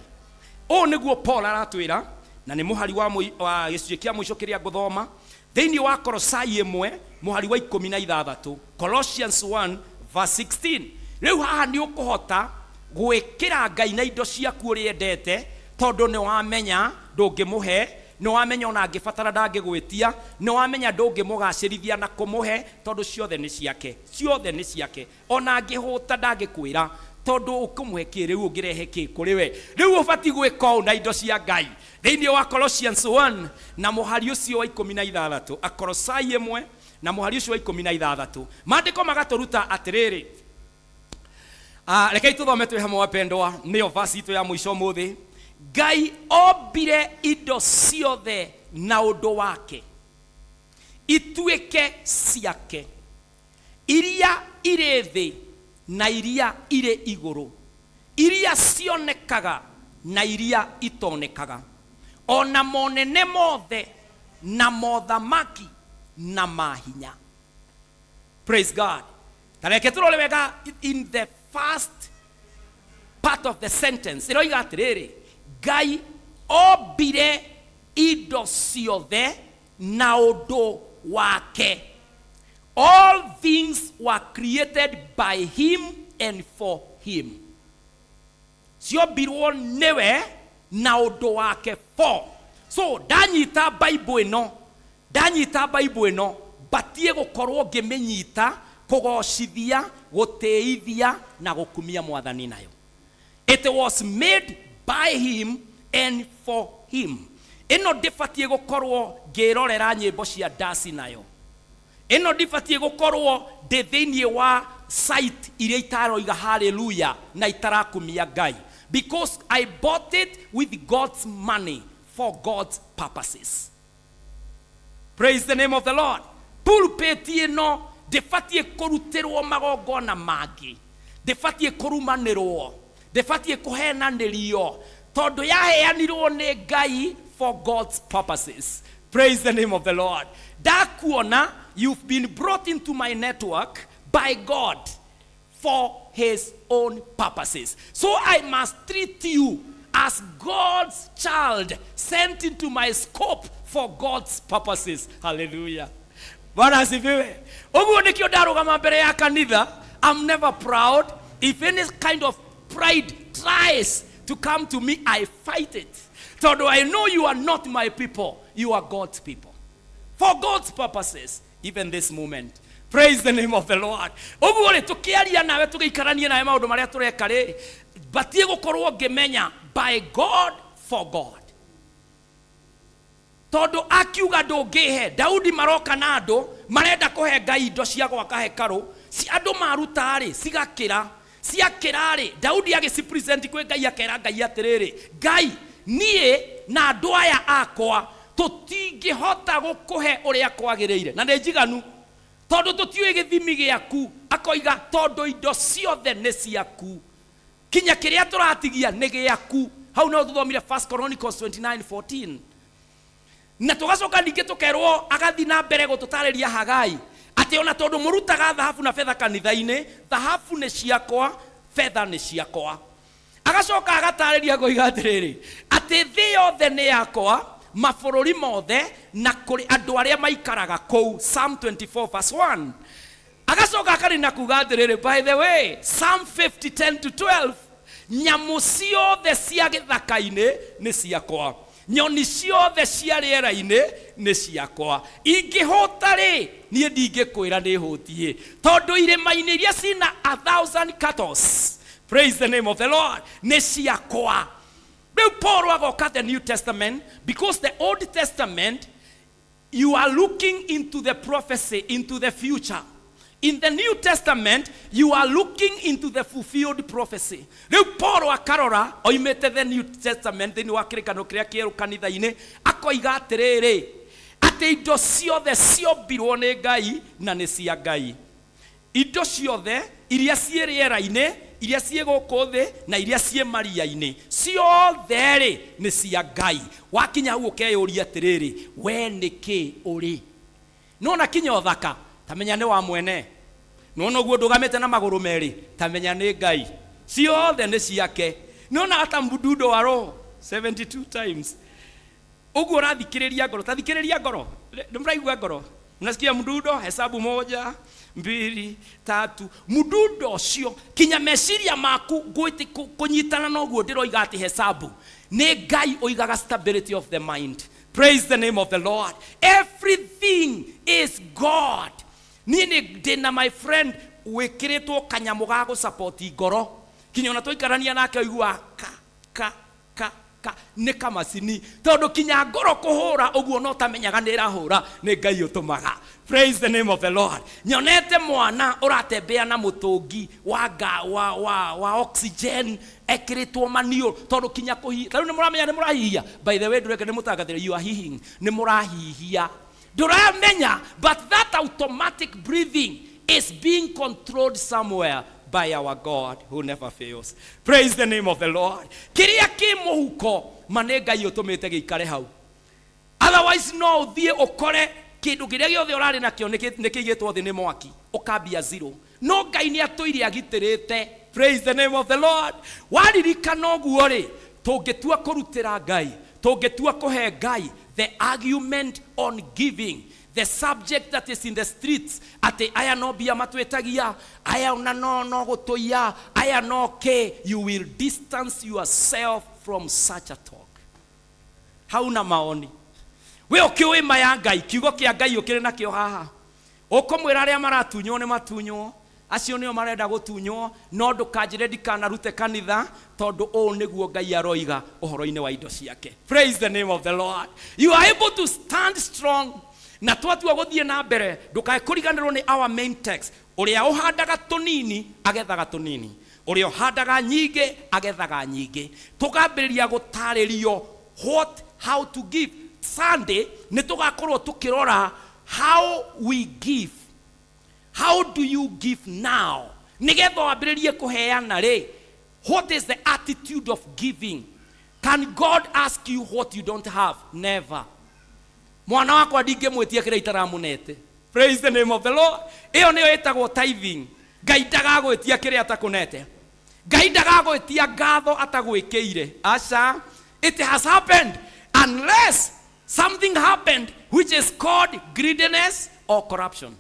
Ũũ nĩguo Paul aratwĩra, na nĩ mũhari wa gĩcunjĩ kĩa mũico kĩrĩa ngũthoma thĩinĩ wa Kolosai 1 mũhari wa 16, Colossians 1 verse 16. Rĩu haha nĩ ũkũhota gwĩkĩra Ngai na indo ciaku ũrĩa endete, tondũ nĩ wamenya ndũngĩmũhe, nĩ wamenya ona angĩbatara ndangĩgwĩtia, nĩ wamenya ndũngĩmũgacĩrithia na kũmũhe, tondũ ciothe nĩ ciake, ciothe nĩ ciake. Ona angĩhũta ndangĩkwĩra, tondũ ũkũmũhe kĩ? Rĩu ũngĩrehe kĩ kũrĩ we? Rĩu ũbatiĩ gwĩka ũũ na indo cia Ngai. Thĩinĩ wa Colossians 1 na mũhari ũcio wa 16, Akolosai 1 na mũhari ũcio wa 16, maandĩko magatũruta atĩrĩrĩ. Rekei tũthome twĩ hamwe, wapendwa, nĩyo verse itũ ya mũico ũmũthĩ. Ngai ombire indo ciothe na ũndũ wake ituĩke ciake, iria irĩ thĩ na iria irĩ igũrũ, iria cionekaga na iria itonekaga, ona monene mothe na mothamaki na mahinya. Praise God. Ta reke tũrore wega. In the first part of the sentence ĩroiga atĩrĩrĩ, Ngai ombire indo ciothe na ũndũ wake. All things were created by him and for him. Ciombirwo nĩwe na ũndũ wake, for. So ndanyita Bible ĩno, ndanyita Bible ĩno, batiĩ gũkorwo ngĩmĩnyita kũgocithia, gũtĩithia na gũkumia Mwathani nayo. It was made by him and for him. Ĩno ndĩbatiĩ gũkorwo ngĩrorera nyĩmbo cia ndaci nayo. Ĩno ndibatiĩ gũkorwo ndĩ thĩinĩ wa site iria itaroiga haleluya na itarakumia Ngai, because I bought it with God's money for God's purposes. Praise the name of the Lord. Pulpit ĩno ndĩbatiĩ kũrutĩrwo magongona mangĩ, ndĩbatiĩ kũrumanĩrwo, ndĩbatiĩ kũhenanĩrio, tondũ yaheanirwo nĩ Ngai for God's purposes. Praise the name of the Lord. Ndakuona, you've been brought into my network by God for his own purposes, so I must treat you as God's child sent into my scope for God's purposes. Hallelujah. Bwana asifiwe. Ũguo nĩkĩo ndarũgama mbere ya kanitha, I'm never proud. If any kind of pride tries to come to me, I fight it, tondũ I know you are not my people, you are God's people for God's purposes, even this moment. Praise the name of the Lord. Ũguo rĩ, tũkĩaria nawe, tũgĩikaranie nawe, maũndũ marĩa tũreka rĩ, batiĩ gũkorwo ngĩmenya by God for God, tondũ akiuga ndũngĩhe. Daudi maroka na andũ marenda kũhe Ngai indo cia gwaka hekarũ. Andũ maruta-rĩ, cigakĩra, ciakĩra-rĩ, Daudi agĩcipresent kwĩ Ngai, akera Ngai atĩrĩrĩ, "Ngai, niĩ na andũ aya akwa tũtingĩhota gũkũhe ũrĩa kwagĩrĩire, na nĩ njiganu, tondũ tũtiũĩ gĩthimi gĩaku." Akoiga, tondũ indo ciothe nĩ ciaku, kinya kĩrĩa tũratigia nĩ gĩaku. Hau no tũthomire 1 Chronicles 29:14. Na tũgacoka ningĩ tũkerwo agathiĩ na mbere gũtũtarĩria Hagai atĩ ona tondũ mũrutaga thahabu na betha kanitha-inĩ, thahabu nĩ ciakwa, betha nĩ ciakwa. Agacoka agatarĩria akoiga atĩrĩrĩ, atĩ thĩ yothe nĩ yakwa, mabũrũri mothe na kũrĩ andũ arĩa maikaraga kũu. Psalm 24 verse 1. Agacoka akarina kuga atĩrĩrĩ, by the way, Psalm 50 10 to 12, nyamũ ciothe cia gĩthaka-inĩ nĩ ciakwa, nyoni ciothe cia rĩera-inĩ nĩ ciakwa. Ingĩhũta rĩ, niĩ ndingĩkwĩra nĩ hũtiĩ, tondũ irĩma-inĩ iria cina 1,000 cattles, praise the name of the Lord, nĩ ciakwa. Rĩu Paul agoka the New Testament, because the Old Testament you are looking into the prophecy, into the future. In the New Testament, you are looking into the fulfilled prophecy. Rĩu Paul akarora oimĩte the New Testament thĩinĩ wa kĩrĩkanĩro kĩrĩa kĩerũ kanitha-inĩ, akoiga atĩrĩrĩ, atĩ indo ciothe ciombirwo nĩ Ngai na nĩ cia Ngai. Indo ciothe iria ciĩ rĩera-inĩ, iria ciĩ gũkũ thĩ na iria ciĩ maria-inĩ, ciothe rĩ nĩ cia Ngai. Wakinya hau ũkeyũria atĩrĩrĩ, we nĩ kĩ ũrĩ? Nona kinya ũthaka, ta menya nĩ wa mwene. Nona ũguo ndũgamĩte na magũrũ merĩ, ta menya nĩ Ngai. Ciothe nĩ ciake. Nona hata mdundo wa roho 72 times. Ũguo ũrathikĩrĩria ngoro, ta thikĩrĩria ngoro. Nĩ mũraigua ngoro? Mnasikia mdundo, hesabu moja, mbili, tatu. Mdundo ũcio kinya meciria maku kũnyitana na ũguo ndĩroiga atĩ hesabu. Nĩ Ngai ũigaga stability of the mind. Praise the name of the Lord. Everything is God. Niĩ nĩ ndĩna my friend wĩkĩrĩtwo kanyamũ ga gũsupport ngoro. Kinya ona twaikarania nake ũiguaga ka ka ka ka nĩ kamacini, tondũ kinya ngoro kũhũra ũguo no tamenyaga nĩ ĩrahũra, nĩ Ngai ũtũmaga. Praise the name of the Lord. Nyonete mwana ũratembea na mũtũngi wa nga, wa, wa, wa oxygen ekĩrĩtwo maniũrũ, tondũ kinya kũhihia. Ta rĩu nĩ mũramenya nĩ mũrahihia. By the way, ndũreke nĩ mũtangathĩre, you are hihing. Nĩ mũrahihia. Ndũramenya, but that automatic breathing is being controlled somewhere by our God who never fails. Praise the name of the Lord. Kĩrĩa kĩ mũhuko ma nĩ Ngai ũtũmĩte gĩikare hau. Otherwise no ũthiĩ ũkore kĩndũ kĩrĩa gĩothe ũrarĩ nakĩo nĩ kĩigĩtwo thĩ nĩ mwaki, ũkambia zero. No Ngai nĩ atũire agitĩrĩte. Praise the name of the Lord. Waririkana ũguo rĩ, tũngĩtua kũrutĩra Ngai, tũngĩtua kũhe Ngai, the argument on giving, the subject that is in the streets, atĩ aya no mbia matwĩtagia, aya ona no gũtũiya, aya no kĩ, you will distance yourself from such a talk. Hauna maoni. We ũkĩũĩ ma ya Ngai, kiugo kĩa Ngai ũkĩrĩ nakĩo haha. Ũkũmwĩra arĩa maratunywo nĩ matunywo, acio nĩo marenda gũtunywo, no ndũkanjĩre ndikanarute kanitha, tondũ ũũ nĩguo Ngai aroiga ũhoro-inĩ wa indo ciake. Praise the name of the Lord. You are able to stand strong. Na twatua gũthiĩ na mbere, ndũkae kũriganĩrwo nĩ our main text. Ũrĩa ũhandaga tũnini agethaga tũnini, ũrĩa ũhandaga nyingĩ agethaga nyingĩ. Tũkambĩrĩria gũtarĩrio what, how to give. Sunday nĩ tũgakorwo tũkĩrora how we give. How do you give now? Nĩgetha wambĩrĩrie kũheana rĩ, what is the attitude of giving? Can God ask you what you don't have? Never. Mwana wakwa ndingĩmwĩtia kĩrĩa itaramũnete. Praise the name of the Lord. Ĩyo nĩyo ĩtagwo tithing. Ngai ndagagwĩtia kĩrĩa atakũnete. Ngai ndagagwĩtia ngatho atagwĩkĩire. Aca. It has happened unless something happened which is called greediness or corruption.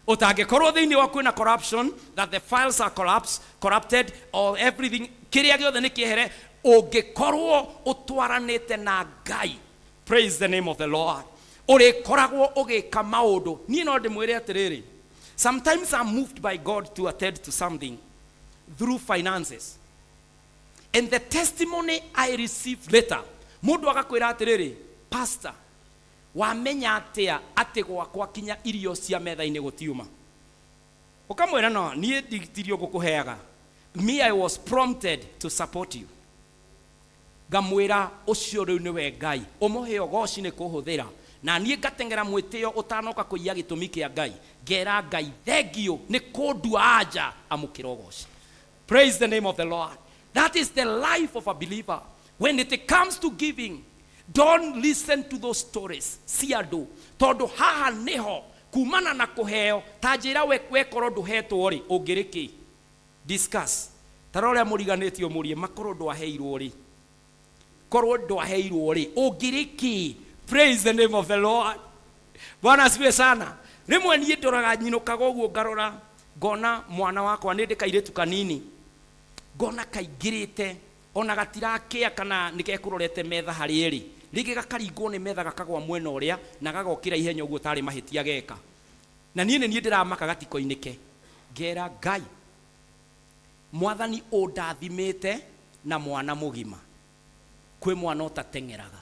Ũtangĩkorwo thĩinĩ wa kwĩna corruption, that the files are corrupted or everything, kĩrĩa gĩothe nĩ kĩehere, ũngĩkorwo ũtwaranĩte na Ngai. Praise the name of the Lord. Ũrĩkoragwo ũgĩka maũndũ. Niĩ no ndĩmwĩre atĩrĩrĩ, sometimes I'm moved by God to attend to something through finances. And the testimony I received later, mũndũ agakwĩra atĩrĩrĩ, pastor, wamenya atĩa atĩ gwakwa kinya irio cia metha-inĩ gũtiuma? Ũkamwĩra no, niĩ ndirio ngũkũheaga. Me, I was prompted to support you. Ngamwĩra ũcio rĩu nĩwe Ngai, ũmũhe ũgoci nĩ kũhũthĩra. Na niĩ ngateng'era mwĩtĩo ũtanoka kũiya gĩtũmi kĩa Ngai. Ngera Ngai thengiũ nĩ kũndua anja amũkĩra ũgoci. Praise the name of the Lord. That is the life of a believer. When it comes to giving, don't listen to those stories cia andũ, tondũ haha nĩho kumana na kũheo. Ta njĩra, we wekorwo ndũhetwo rĩ, ũngĩrĩ kĩ? Discuss ta rora ũrĩa mũriganĩtio, mũrie makorwo ndwaheirwo rĩ, korwo ndwaheirwo rĩ, ũngĩrĩ kĩ? Praise the name of the Lord. Bwana asifiwe sana. Rĩmwe niĩ ndoraga, nyinũkaga ũguo, ngarora ngona mwana wakwa, nĩ ndĩ kairĩtu kanini, ngona kaingĩrĩte ona gatirakĩa kana nĩ gekũrorete metha harĩa ĩrĩ, rĩngĩ gakaringwo nĩ metha, gakagwa mwena ũrĩa na gagokĩra ihenya ũguo tarĩ mahĩtia geka, na niĩ nĩ niĩ ndĩramaka gatikoinĩke. Ngera Ngai, Mwathani ũndathimĩte na mwana mũgima, kwĩ mwana ũtateng'eraga,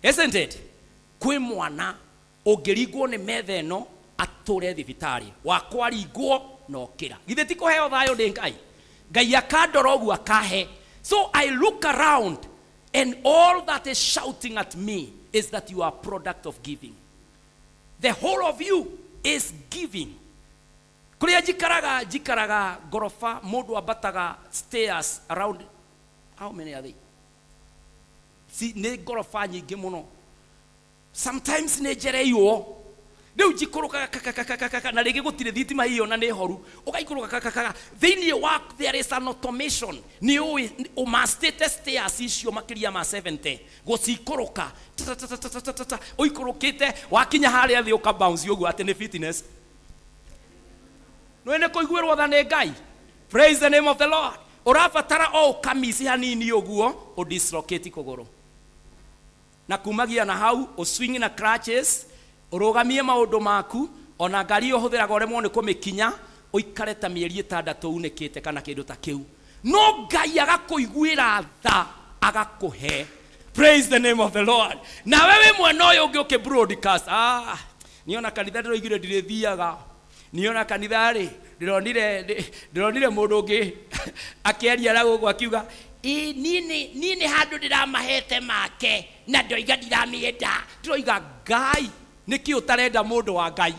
isn't it? Kwĩ mwana ũngĩringwo nĩ metha ĩno atũre thibitarĩ, wakwaringwo na ũkĩra. Githĩ ti kũheo thayũ nĩ Ngai? Ngai akandora ũguo akahe. So I look around and all that is shouting at me is that you are a product of giving. The whole of you is giving. Kũrĩa njikaraga, njikaraga ngoroba, mũndũ ambataga stairs around, how many are they? Si, nĩ ngoroba nyingĩ mũno. Sometimes nĩ njereirwo, rĩu njikũrũkaga kakakakakaka, na rĩngĩ gũtirĩ thitima hiyo na nĩ horu, ũgaikũrũka kakakaka. Thĩinĩ wa there is an automation, nĩ ũĩ ũmastĩte stairs icio makĩria ma 70 gũcikũrũka tatatatatatatata, ũikũrũkĩte wakinya harĩa thĩ ũka bounce ũguo atĩ nĩ fitness. Nĩ nĩ kũiguĩrwo tha nĩ Ngai. Praise the name of the Lord. Ũrabatara o ũkamici hanini ũguo, ũdislocate kũgũrũ, na kumagia na hau ũswing na crutches, ũrũgamie maũndũ maku, ona ngari ĩyo ũhũthĩraga ũremwo nĩ kũmĩkinya, ũikare ta mĩeri 6 unĩkĩte kana kĩndũ ta kĩu, no Ngai agakũiguĩra tha, agakũhe. Praise the name of the Lord. Nawe wĩ mwena ũyũ ũngĩ ũkĩ broadcast, ah, niona kanitha ndĩroigire ndirĩthiaga, niona kanitha rĩ, ndĩronire mũndũ ũngĩ akĩaria na gũkũ akiuga, "Ĩ, niĩ nĩ handũ ndĩramahete make na ndoiga ndiramĩenda." Ndĩroiga, Ngai, nĩkĩ ũtarenda mũndũ wa Ngai?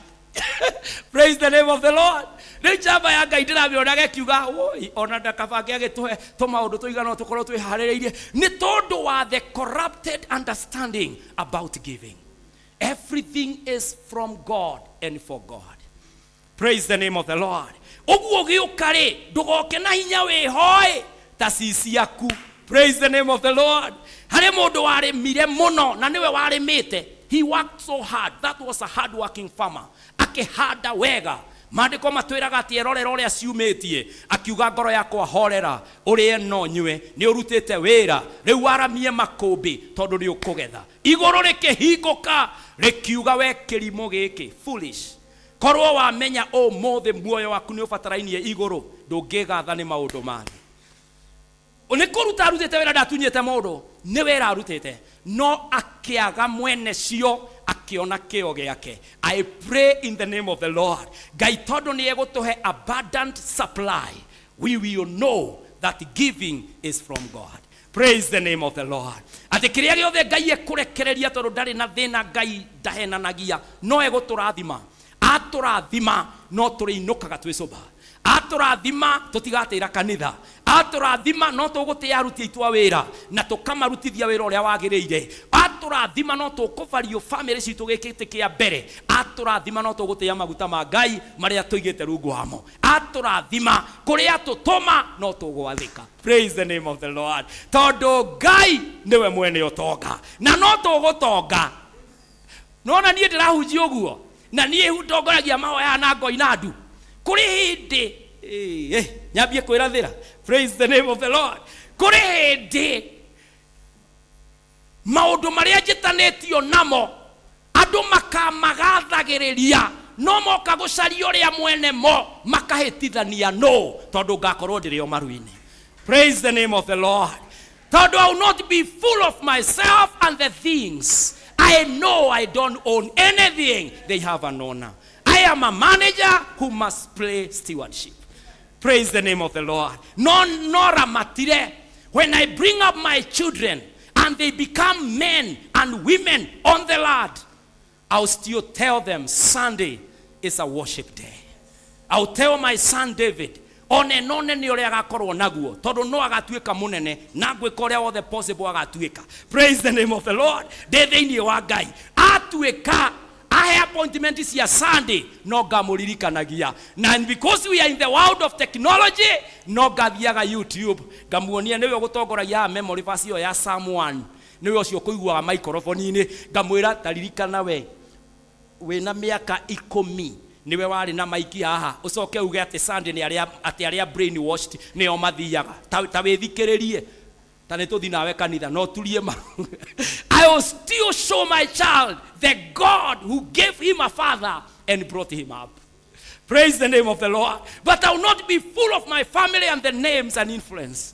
Praise the name of the Lord. Rĩu njamba ya Ngai ndĩramĩonaga ĩkiuga, "Woi, ona ndakabange agĩtũhe tũmaũndũ tũigana tũkorwo twĩharĩrĩirie," nĩ tondũ wa the corrupted understanding about giving. Everything is from God and for God. Praise the name of the Lord. Ũguo gĩũka rĩ, ndũgoke na hinya wĩhoĩ ta ciaku. Praise the name of the Lord. Harĩ mũndũ warĩmire mũno na nĩwe warĩmĩte. He worked so hard. That was a hard working farmer. Akĩhanda wega. Maandĩko matwĩraga atĩ erorera ũrĩa ciumĩtie, akiuga, "Ngoro yakwa, horera, ũrĩe no nyue, nĩ ũrutĩte wĩra, rĩu waramie makũmbĩ tondũ nĩ ũkũgetha." Igũrũ rĩkĩhingũka, rĩkiuga, "We kĩrimũ gĩkĩ, foolish, korwo wamenya ũmũthĩ muoyo waku nĩ ũbatarainie igũrũ, ndũngĩgatha nĩ maũndũ ma thĩ." Nĩ kũruta arutĩte wĩra, ndatunyĩte mũndũ, nĩ wĩra arutĩte, no akĩaga mwene cio akĩona kĩo gĩake. I pray in the name of the Lord, Ngai tondũ nĩ egũtũhe abundant supply, we will know that giving is from God. Praise the name of the Lord. Atĩ kĩrĩa gĩothe Ngai ekũrekereria, tondũ ndarĩ na thĩna, Ngai ndahenanagia, no egũtũrathima. Atũrathima no tũrĩinũkaga twĩ sober. Atũrathima tũtigatĩra kanitha. Atũrathima no tũgũtĩa aruti aitũ a wĩra na tũkamarutithia wĩra ũrĩa wagĩrĩire. Atũrathima no tũkũbario famĩlĩ citũ gĩkĩtĩ kĩa mbere. Atũrathima no tũgũtĩa maguta ma Ngai marĩa tũigĩte rungu wamo. Atũrathima kũrĩa tũtũma no tũgwathĩka. Praise the name of the Lord. Tondũ Ngai nĩwe mwene ũtonga na no tũgũtonga. Nona niĩ ndĩrahunjia ũguo na niĩ ndongoragia mahoya na ngoina ndu. Kũrĩ hĩndĩ nyambie kwĩrathĩra. Praise the name of the Lord. Kũrĩ hĩndĩ maũndũ marĩa njĩtanĩtio namo andũ makamagathagĩrĩria, no moka gũcaria ũrĩa mwene mo makahĩtithania, no tondũ ngakorwo ndĩrĩ o maru-inĩ. Praise the name of the Lord. Tondũ I will not be full of myself and the things. I know I don't own anything. They have an owner. I am a manager who must play stewardship. Praise the name of the Lord. No, no ramatire. When I bring up my children and they become men and women on the land, I'll still tell them Sunday is a worship day. I'll tell my son David, Ona ĩno nene ũrĩa agakorwo naguo, tondũ no agatuĩka mũnene na ngwĩka ũrĩa wothe possible agatuĩka. Praise the name of the Lord. Ndĩ thĩinĩ wa Ngai, atuĩka ahe appointment cia Sunday, no ngamũririkanagia. Na and because we are in the world of technology, no ngathiaga YouTube ngamuonia nĩwe ũgũtongoragia haha memory verse ĩyo ya Psalm 1, nĩwe ũcio ũkũiguaga microphone-inĩ. Ngamwĩra, taririkana we wĩna mĩaka 10 nĩwe warĩ na maiki haha, ũcoke uge atĩ Sunday nĩ arĩa, atĩ arĩa brainwashed nĩo mathiaga. Ta wĩthikĩrĩrie, ta nĩ tũthi nawe kanitha no turie ma. I will still show my child the God who gave him a father and brought him up. Praise the name of the Lord. But I will not be full of my family and the names and influence.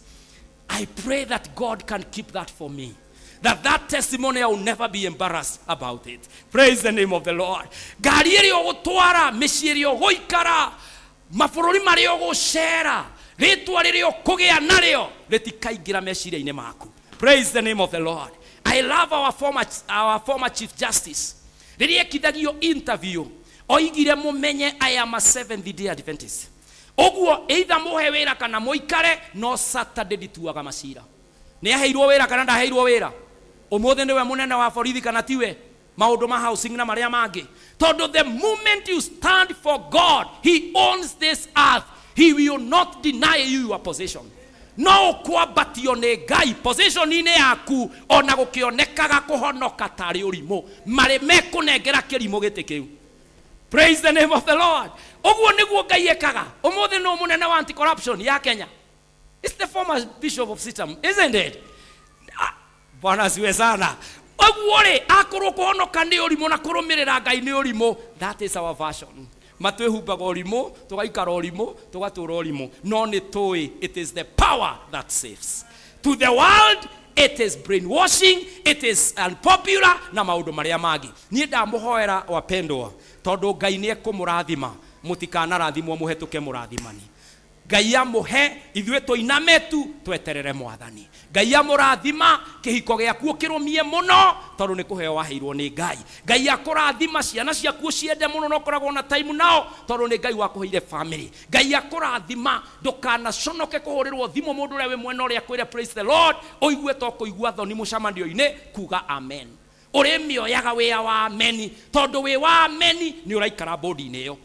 I pray that God can keep that for me, that that testimony, I will never be embarrassed about it. Praise the name of the Lord. Ngari ĩrĩa ũgũtwara, mĩciĩ ĩrĩa ũgũikara, mabũrũri marĩa ũgũcera, rĩtwa rĩrĩa ũkũgĩa narĩo rĩtikaingĩra meciria-inĩ maku. Praise the name of the Lord. I love our former Chief Justice. Rĩrĩa ekithagio interview, oigire, "Mũmenye I am a Seventh Day Adventist. Ũguo either mũhe wĩra kana mũikare, no Saturday ndituaga macira." Nĩ aheirwo wĩra kana ndaheirwo wĩra? Ũmũthĩ nĩwe mũnene wa borithi kana tiwe? Maũndũ ma housing na marĩa mangĩ. Tondũ the moment you stand for God, he owns this earth, he will not deny you your position. No ũkwambatio nĩ Ngai position-inĩ yaku, ona gũkĩonekaga kũhonoka tarĩ ũrimũ marĩ mekũnengera kĩrimũ gĩtĩ kĩu. Praise the name of the Lord. Ũguo nĩguo Ngai ekaga. Ũmũthĩ nĩ mũnene wa anti corruption ya Kenya. It's the former bishop of CITAM, isn't it? Ah, Bwana asiwe sana. Ũguo rĩ, akorwo kũhonoka nĩ ũrimũ na kũrũmĩrĩra Ngai nĩ ũrimũ, that is our version. Matwĩhumbaga ũrimũ, tũgaikara ũrimũ, tũgatũra ũrimũ, no nĩ tũĩ it is the power that saves. To the world it is brainwashing, it is unpopular na maũndũ marĩa mangĩ. Niĩ ndamũhoera, wapendwa, tondũ Ngai nĩ ekũmũrathima, mũtikanarathimwo mũhetũke mũrathimani. Ngai amũhe, ithuĩ tũiname tu tweterere Mwathani. Ngai amũrathima, kĩhiko gĩaku ũkĩrũmie mũno, tondũ nĩ kũheo waheirwo nĩ Ngai. Ngai akũrathima, ciana ciaku ũciende mũno na ũkoragwo na time nao, tondũ nĩ Ngai wakũheire family. Ngai akũrathima, ndũkanaconoke kũhũrĩrwo thimũ mũndũ ũrĩa wĩ mwena ũrĩa akwĩre "Praise the Lord", ũigue to kũigua thoni mũcemanio-inĩ kuga amen. Ũrĩmĩoyaga wĩa wa ameni, tondũ wĩ wa ameni nĩ ũraikara bodi-inĩ ĩyo.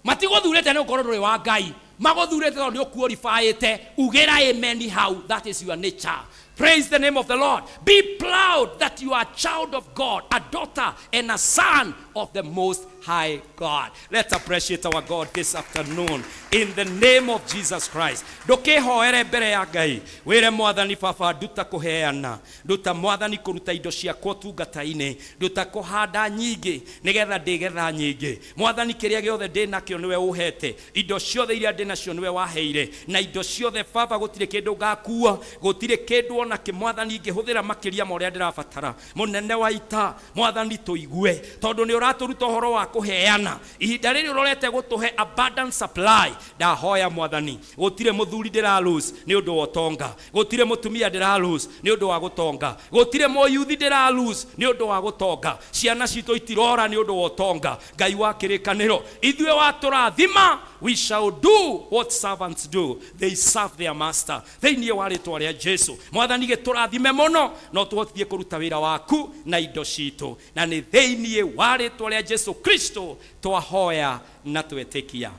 Matigũthurĩte nĩ gũkorwo ndũrĩ wa Ngai, magũthurĩte tondũ nĩ ũkuorifaĩte. Ugĩra amen hau. That is your nature. Praise the name of the Lord. Be proud that you are a child of God, a daughter and a son of the Most High God. Let's appreciate our God this afternoon in the name of Jesus Christ. Ndũkĩhoere mbere ya Ngai, wĩre Mwathani, "Baba, nduta kũheana, nduta Mwathani kũruta indo ciakwa ũtungata-inĩ, nduta kũhanda nyingĩ nĩgetha ndĩgetha nyingĩ. Mwathani, kĩrĩa gĩothe ndĩ nakĩo nĩwe ũhete, indo ciothe iria ndĩ nacio nĩwe waheire, na indo ciothe, Baba, gũtirĩ kĩndũ ngakua, gũtirĩ kĩndũ ona kĩ, Mwathani, ingĩhũthĩra makĩria ma ũrĩa ndĩrabatara." Mũnene wa ita, Mwathani, tũigue, tondũ nĩ ũratũruta ũhoro wa kũheana. Ihinda rĩrĩ ũrorete gũtũhe abundant supply. Ndahoya, Mwathani, gũtirĩ mũthuri ndĩra lose nĩ ũndũ wa ũtonga, gũtirĩ mũtumia ndĩra lose nĩ ũndũ wa gũtonga, gũtirĩ mũyuthi ndĩra lose nĩ ũndũ wa gũtonga. Ciana citũ itirora nĩ ũndũ wa ũtonga. Ngai wa kĩrĩkanĩro, ithuĩ watũrathima, we shall do what servants do: they serve their master. Thĩinĩ wa rĩtwa rĩa Jesu, Mwathani, gĩtũrathime mũno no tũhotithie kũruta wĩra waku na indo citũ, na nĩ thĩinĩ wa rĩtwa rĩa Jesu Kristo twahoya na twetĩkia.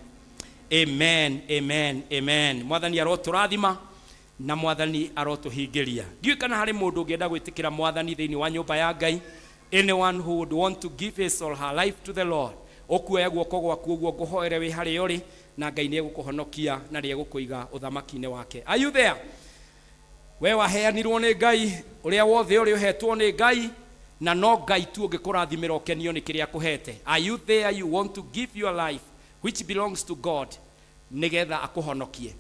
Amen, amen, amen. Mwathani arotũrathima na Mwathani arotũhingĩria. Ndiũĩ kana harĩ mũndũ ũngĩenda gwĩtĩkĩra Mwathani thĩinĩ wa nyũmba ya Ngai. Anyone who would want to give his or her life to the Lord, ũkuoya guoko gwaku ũguo ngũhoere wĩ harĩa ũrĩ, na Ngai nĩ egũkũhonokia na nĩ egũkũiga ũthamaki-inĩ wake. Are you there? We waheanirwo nĩ Ngai, ũrĩa wothe ũrĩ ũhetwo nĩ Ngai, na no Ngai tu ũngĩkũrathimĩra ũkenio nĩ kĩrĩa akũhete. Are you there? You want to give your life, which belongs to God, nĩgetha akũhonokie.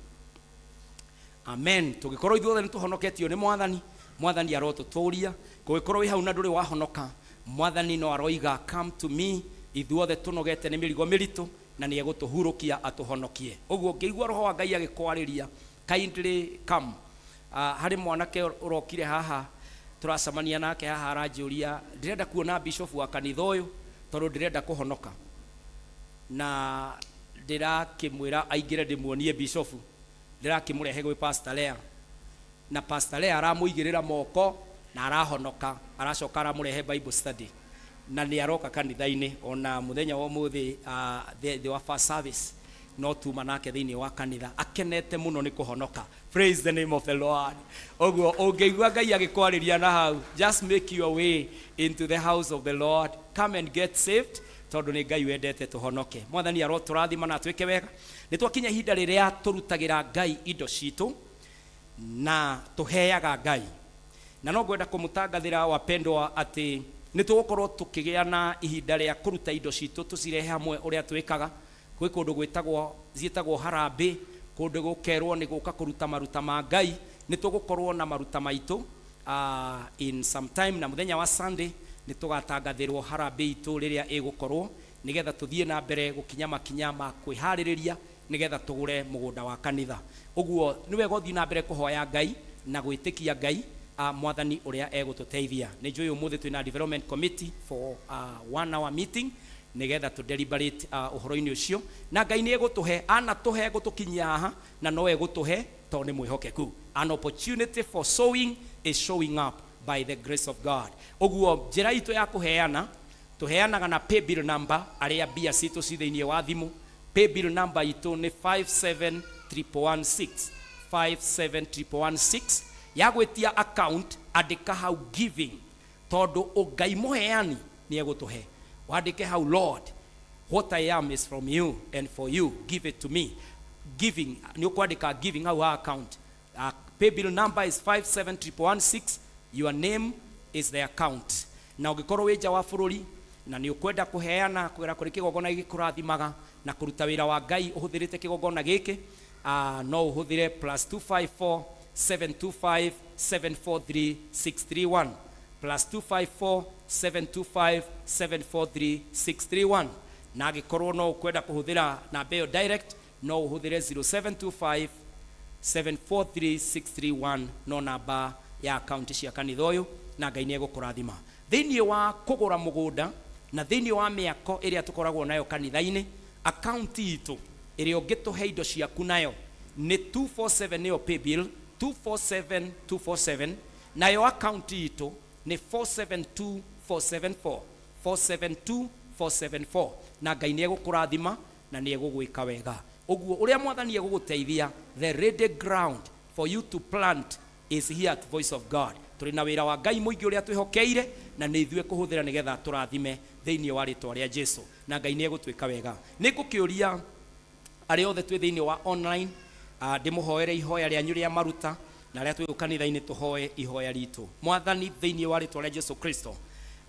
Amen. Tũngĩkorwo ithuothe nĩ tũhonoketio nĩ Mwathani, Mwathani arotũtũria. Kũngĩkorwo wĩ hau na ndũrĩ wahonoka, Mwathani no aroiga, "Come to me, ithuothe tũnogete nĩ mĩrigo mĩritũ," na nĩ egũtũhurũkia atũhonokie. Ũguo ũngĩigua roho wa Ngai agĩkwarĩria, kindly come. Harĩ mwanake ũrokire haha, tũracemania nake haha, aranjũria, "Ndĩrenda kuona bishop wa kanitha ũyũ tondũ ndĩrenda kũhonoka." Na Ndĩrakĩmwĩra aingĩre ndĩmuonie bishofu, ndĩrakĩmũrehe gwĩ Pastor Lea, na Pastor Lea aramũigĩrĩra moko na arahonoka. Aracoka aramũrehe Bible study na nĩ aroka kanitha-inĩ ona mũthenya wa ũmũthĩ, thĩ wa first service no tuma nake thĩinĩ wa kanitha akenete mũno nĩ kũhonoka. Praise the name of the Lord. Ũguo ũngĩigua Ngai agĩkwarĩria na hau, just make your way into the house of the Lord, come and get saved, tondũ nĩ Ngai wendete tũhonoke. Mwathani arotũrathima na atwĩke wega. Nĩ twakinya ihinda rĩrĩa tũrutagĩra Ngai indo citũ na tũheaga Ngai, na no ngwenda kũmũtangathĩra, wapendwa, atĩ nĩ tũgũkorwo tũkĩgĩa na ihinda rĩa kũruta indo citũ tũcirehe hamwe ũrĩa twĩkaga. Gwĩ kũndũ gwĩtagwo, ciĩtagwo harambĩ, kũndũ gũkerwo nĩ gũka kũruta maruta ma Ngai. Nĩ tũgũkorwo na maruta maitũ in some time, na mũthenya wa Sunday nĩ tũgatangathĩrwo harambĩ itũ rĩrĩa ĩgũkorwo, nĩgetha tũthiĩ na mbere gũkinya makinya ma kwĩharĩrĩria nĩgetha tũgũre mũgũnda wa kanitha. Ũguo nĩ wega ũthiĩ na mbere kũhoya Ngai na gwĩtĩkia Ngai, Mwathani ũrĩa egũtũteithia. Nĩ njũĩ ũmũthĩ twĩna development committee for one hour meeting nĩgetha tũ deliberate ũhoro-inĩ ũcio, na Ngai nĩ egũtũhe, anatũhe gũtũkinyia haha, na no egũtũhe tondũ nĩ mwĩhokeku. An opportunity for sowing is showing up by the grace of God. Ũguo njĩra itũ ya kũheana, tũheanaga na paybill number. Arĩa mbia citũ ci thĩinĩ wa thimũ, paybill number itũ nĩ 571116, 571116. Ya gwĩtia account, andĩka hau "giving", tondũ Ngai mũheani nĩ egũtũhe. Wandĩke hau, "Lord, what I am is from you and for you, give it to me." Giving, nĩ ũkwandĩka "giving" hau ha account. Paybill number is 571116, your name is the account. Na ũngĩkorwo wĩ nja wa bũrũri na nĩ ũkwenda kũheana kũgera kũrĩ kĩgongona gĩkũrathimaga na kũruta wĩra wa Ngai ũhũthĩrĩte kĩgongona gĩkĩ, no ũhũthĩre +254 725 743 631, +254 725 743 631. Na angĩkorwo no ũkwenda kũhũthĩra namba ĩyo direct, no ũhũthĩre 0725 743631, no namba ya akaunti cia kanitha ũyũ. Na Ngai nĩ egũkũrathima thĩinĩ wa kũgũra mũgũnda na thĩinĩ wa mĩako ĩrĩa tũkoragwo nayo kanitha-inĩ. Akaunti itũ ĩrĩa ũngĩtũhe indo ciaku nayo nĩ 247, nĩyo paybill 247247, nayo akaunti itũ nĩ 472474, 472474. Na Ngai nĩ egũkũrathima na nĩ egũgwĩka wega. Ũguo ũrĩa Mwathani egũgũteithia, the ready ground for you to plant is here at Voice of God. Tũrĩ na wĩra wa Ngai mũingĩ ũrĩa twĩhokeire, na nĩ ithuĩ kũhũthĩra nĩgetha tũrathime thĩinĩ wa rĩtwa rĩa Jesu, na Ngai nĩ egũtwĩka wega. Nĩ ngũkĩũria arĩa othe twĩ thĩinĩ wa online, ndĩmũhoere ihoya rĩanyu rĩa maruta, na arĩa twĩ kanitha-inĩ tũhoe ihoya ritũ. Mwathani, thĩinĩ wa rĩtwa rĩa Jesu Kristo,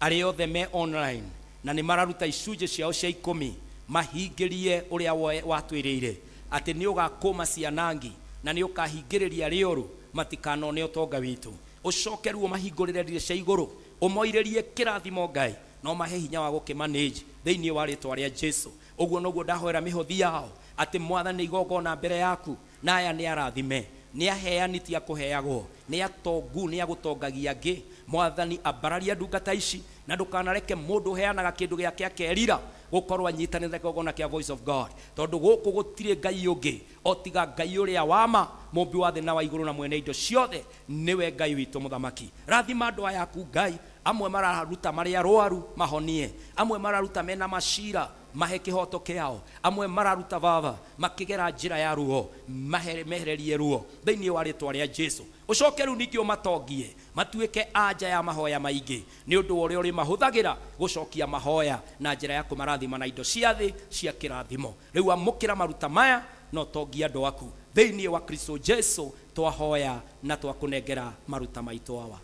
arĩa othe me online na nĩ mararuta icunjĩ ciao cia ikũmi, mahingĩrie ũrĩa watwĩrĩire atĩ nĩ ũgakũma cianangi na nĩ ũkahingĩrĩria rĩoru matikanone ũtonga witũ. Ũcoke rĩu ũmahingũrĩre ndirica cia igũrũ, ũmoirĩrie kĩrathimo, Ngai, no mahe hinya wa gũkĩmanage thĩinĩ wa rĩtwa rĩa Jesu. Ũguo noguo ndahoera mĩhothi yao, atĩ Mwathani, igongona mbere yaku, na aya nĩ arathime, nĩ aheani, ti akũheagwo, nĩ atongu, nĩ agũtongagia angĩ. Mwathani, ambararia ndungata ici na ndũkanareke mũndũ ũheanaga kĩndũ gĩake akerira gũkorwo anyitanĩte na kĩgongona kĩa Voice of God, tondũ gũkũ gũtirĩ Ngai ũngĩ o tiga Ngai ũrĩa wama, mũmbi wa thĩ na wa igũrũ na mwene indo ciothe, nĩwe Ngai witũ mũthamaki. Rathima andũ aya aku, Ngai. Amwe mararuta marĩ arwaru, mahonie. Amwe mararuta mena macira, mahe kĩhoto kĩao. Amwe mararuta, Baba, makĩgera njĩra ya ruo, mehererie ruo thĩinĩ wa rĩtwa rĩa Jesu. Ũcoke rĩu ningĩ ũmatongie matuĩke anja ya mahoya maingĩ nĩ ũndũ wa ũrĩa ũrĩmahũthagĩra gũcokia mahoya na njĩra ya kũmarathima na indo cia thĩ cia kĩrathimo. Rĩu amũkĩra maruta maya na ũtongie andũ aku. Thĩinĩ wa Kristo Jesu twahoya na twakũnengera maruta maitũ awa.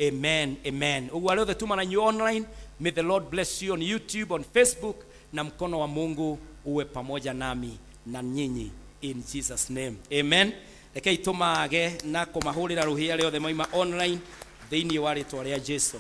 Amen, amen. Ũguo arĩa othe tuma na inyuĩ online, may the Lord bless you on YouTube, on Facebook, na mkono wa Mungu uwe pamoja nami na nyinyi in Jesus' name. Amen. Rekei tũmage na kũmahũrĩra rũhĩ arĩa othe moima online thĩinĩ wa rĩtwa rĩa Jesu.